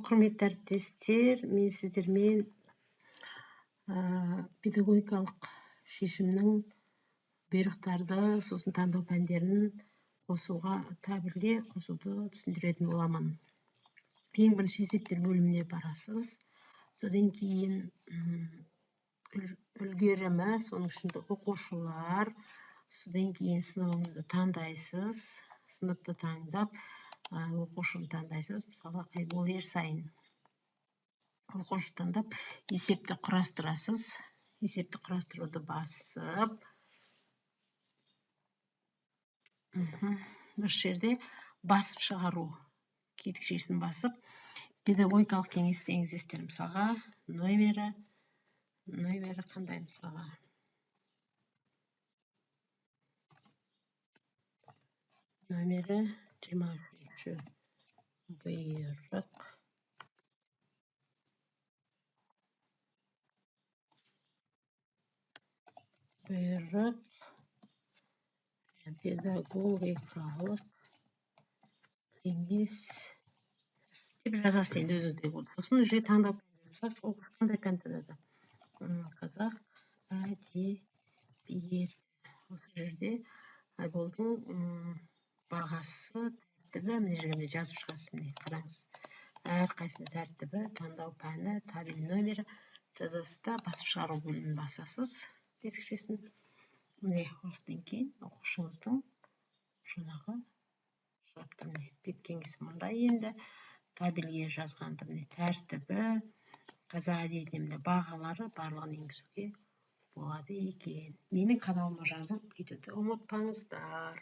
Құрметті әріптестер, мен сіздермен педагогикалық шешімнің бұйрықтарды, сосын таңдау пәндерін қосуға, табельге қосуды түсіндіретін боламын. Ең бірінші есептер бөліміне барасыз. Содан кейін үлгерімі, соның ішінде оқушылар, содан кейін сыныбыңызды таңдайсыз, сыныпты таңдап, оқушыны таңдайсыз. Мысалы, Айбол Ерсайын оқушы таңдап, есепті құрастырасыз. Есепті құрастыруды басып, осы жерде басып шығару кетікшесін басып, педагогикалық кеңесті енгізесіздер. Мысалға, номері қандай мысалға? Номері 23-ші бұйрық. Бұйрық педагогикалық кеңес деп жазасыз енді өзіңізде болды. Сосын уже таңдау қандай пән таңдады? Қазақ әдебиеті. Осы жерде Айболдың бағасы, тәртібі, мына жерге міне жазып шығасыз, міне қараңыз. Әрқайсысының тәртібі, таңдау пәні, табель номері жазасыз да, басып шығару бөлімін басасыз тесікшесін. Міне осыдан кейін оқушыңыздың жаңағы шығып тұр, міне бет кеңесі мында енді табельге жазғанды міне тәртібі, қазақ әдебиетіне міне бағалары барлығын енгізуге болады екен. Менің каналыма жазылып кетуді ұмытпаңыздар.